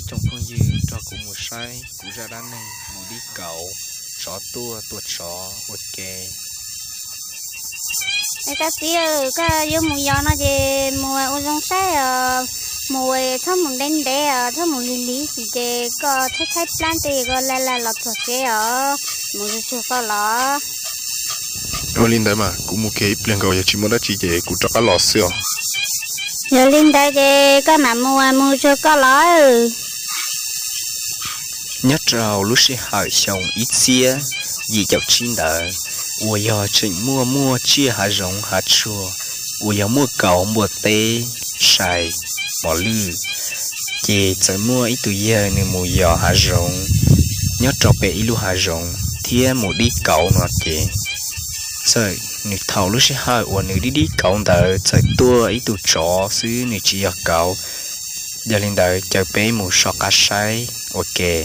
Tsoom phooj ywg, rau kuv mus saib kuv zaj dab neeg mus dib kauv, tsov tuaj tua tsov ua ke. Es koj txiv, koj yuav mus yos no ces mus ua zoo saib os, mus txhob mus ntev ntev os, txhob mus lig lig ces koj tshaib tshaib plab tej koj laj laj los txog tsev os, mus zuag zuag koj los. Ua li ntawd mas kuv mus kiag ib pliag nkaus, yog tsis muaj dab tsi ces kuv rov qab los xwb os. Yog li ntawd ces koj mam mus, mus zuag koj los. Nyob rau lub sij hawm xyoo ib txhiab yim caum tsib ntawd, uas yog tseem muaj muaj tsiaj hav zoov hav tsuag uas yog muaj kauv npua teb, sai, mos lwj, ces txawm muaj ib tug yawg nws mus yos hav zoov nyob rau pem ib lub hav zoov thiab mus dib kauv no ces txawm nws thaum lub sij hawm uas nws dib dib kauv ntawd txawm tuaj ib tug tsov xwb, nws tsis yog kauv. Yog li ntawd caw peb mus soj qab saib ua ke.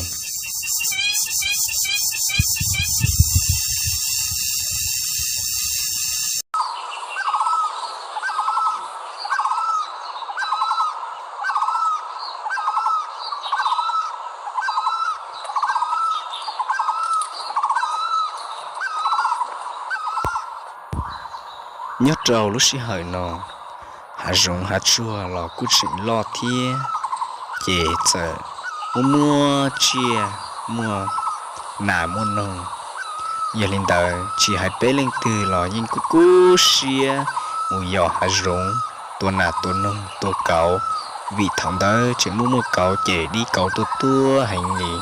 Nyob rau lub sij hawm no, hav zoov hav tsuag los kuj tseem loj thiab, ces txawm muaj muaj tsiaj, muaj nas muaj noog. Yog li ntawd tsis hais peb leej twg los yeej kub kub siab mus yos hav zoov tua nas tua noog tua kauv, vim thaum ntawd tseem muaj muaj kauv ces dib kauv tuaj tuaj heev li,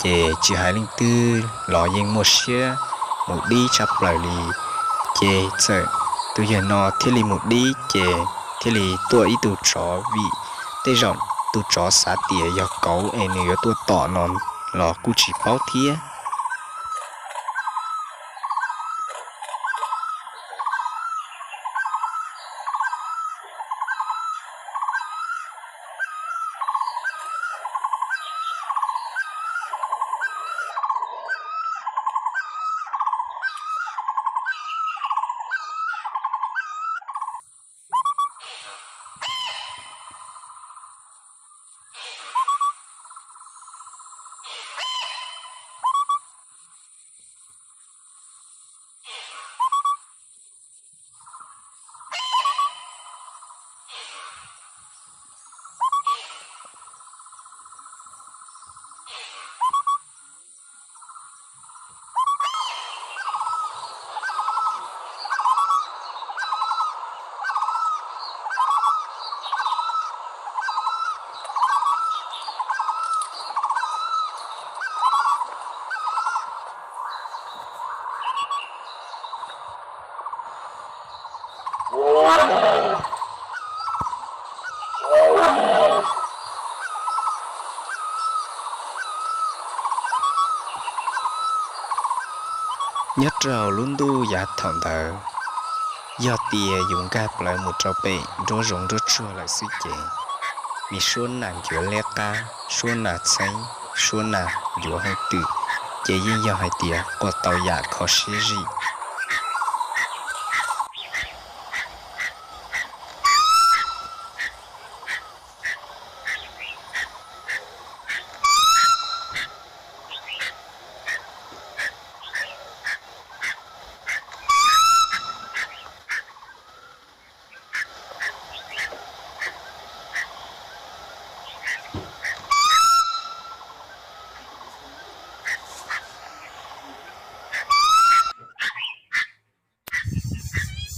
ces tsis hais leej twg los yeej muaj siab mus dib tshaj plaws li. Ces txawm tus yawg no thiaj li mus dib ces thiaj li tuaj ib tug tsov, vim tej zaum tus tsov xav tias yog kauv es nws yuav tuaj tom no los kuj tsis paub thiab. Nyob rau lub ntuj yav thaum ntawd, yog tias yus nkag plawv mus rau pem nruab zoov nruab tsuag lawm xwb ces, me suab nas ncuav liab qab, suab nas txheeb, suab nas ncuav hauj twm, ces yeej yog hais tias quaj tau yam kho siab zim.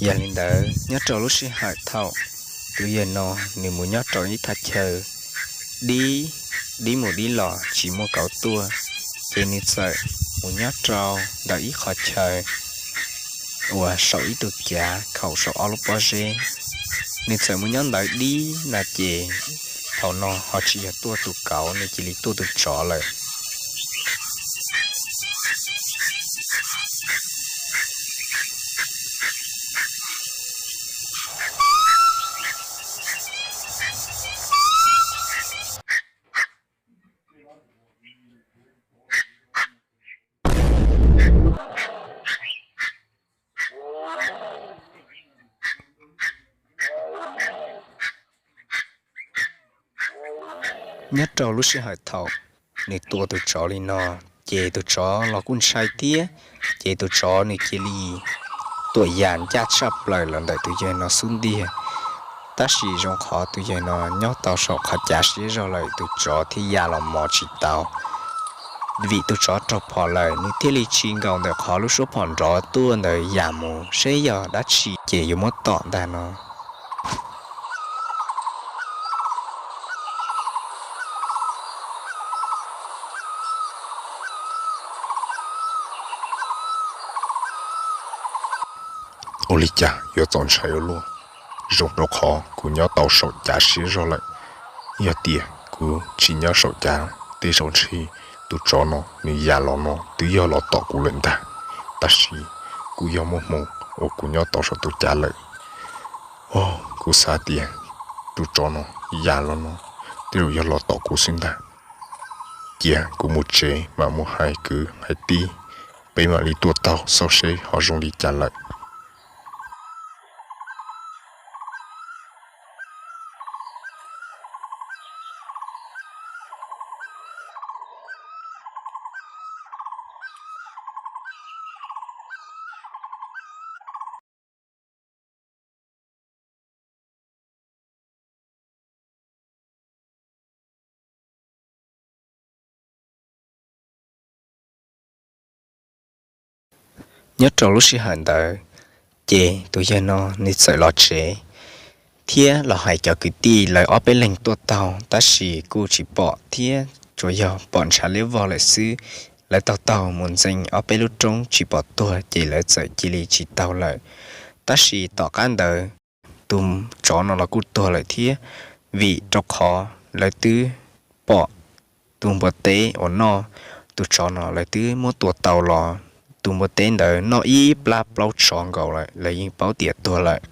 Yog li ntawd, nyob rau lub sij hawm thaum tus yawg no nws mus nyob rau ib thaj chaw dib, dib mus dib los tsis muaj kauv tuaj, ces nws txawm mus nyob rau ntawm ib qhov chaw uas saum ib tug cav khaum saum ob lub pob zeb. Nws txawm mus nyob ntawd dib na ces thaum no ho tsis yog tuaj tus kauv, nws cia li tuaj tus tsov lawm. Nyob rau lub sij hawm thaum nws tua tus tsov li no, ces tus tsov los kuj ntshai thiab, ces tus tsov nws cia li tuam yam ncaj tshaj plaws los ntawm tus yawg no xub ntiag. Tab sis zoo qhov tus yawg no nyob tau saum qhov cav siab zog lawm, tus tsov thiaj ya los mos tsis tau. Vim tus tsov raug phom lawm, nws thiaj li tsis nkaus ntawm qhov lub suab phom nrov tuaj ntawd ya mus seb yog dab tsi ces yuav muab tom ntag no. Ua li cas yuav txaus ntshai ua luaj? Zoo rau qhov kuv nyob tau saum cav siab zog lawm. Yog tias kuv tsis nyob saum cav, tej zaum ntshe tus tsov no nws ya los no twb yog los tom kuv lawm ntag. Tab sis kuj yog muaj hmoo uas kuv nyob tau saum tus cav lawm. Os, kuv xav tias tus tsov no ya los no tej zaum yog los tom kuv xwb ntag. Cia kuv mus tsev mam mus hais kwv hais tij, peb mam li tuaj taug xauj seb ho zoo li cas lawm. Nyob rau lub sij hawm ntawd, ces tus yawg no nws txawm los tsev thiab los hais cov kwv tij lawv ob peb leeg tuaj taug, tab sis kuj tsis pom thiab tsuas yog pom ntshav liab vog lawm xwb. Lawv taug taug mus ntxees ob peb lub roob tsis pom tuag ces lawv txawm cia li tsis taug lawm. Tab sis tom qab ntawd tus tsov no los kuj tuag lawm thiab, vim rau qhov lawv twb pom tus npua teb uas noj tus tsov no lawv twb muab tua tau los. Tus npua teb ntawd noj ib plab plaub tsho nkaus lawm, lawv yeej paub tias tuag lawm.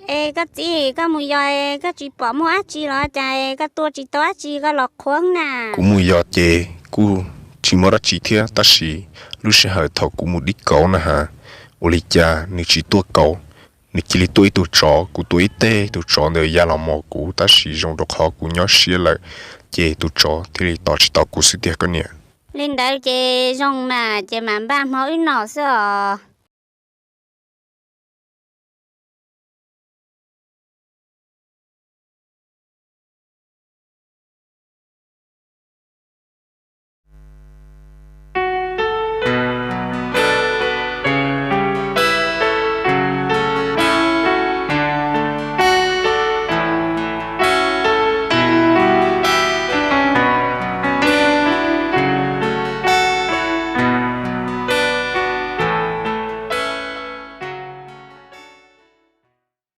Es koj txiv, koj mus yos koj tsis pom muaj dab tsi los cas koj tua tsis tau dab tsi koj los qhuav na? Kuv mus yos ces kuj tsis muaj dab tsi thiab, tab sis lub sij hawm thaum kuv mus dib kauv na has, ua li cas nws tsis tuaj kauv, nws cia li tuaj ib tug tsov, kuv tua ib teg tus tsov ntawd ya los mos kuv, tab sis zoo rau qhov kuv nyob siab lawm, ces tus tsov thiaj li tom tsis tau kuv xwb tiag koj niam. Li ntawd ces zoo mas, ces mam npaj hmo wb noj xwb os.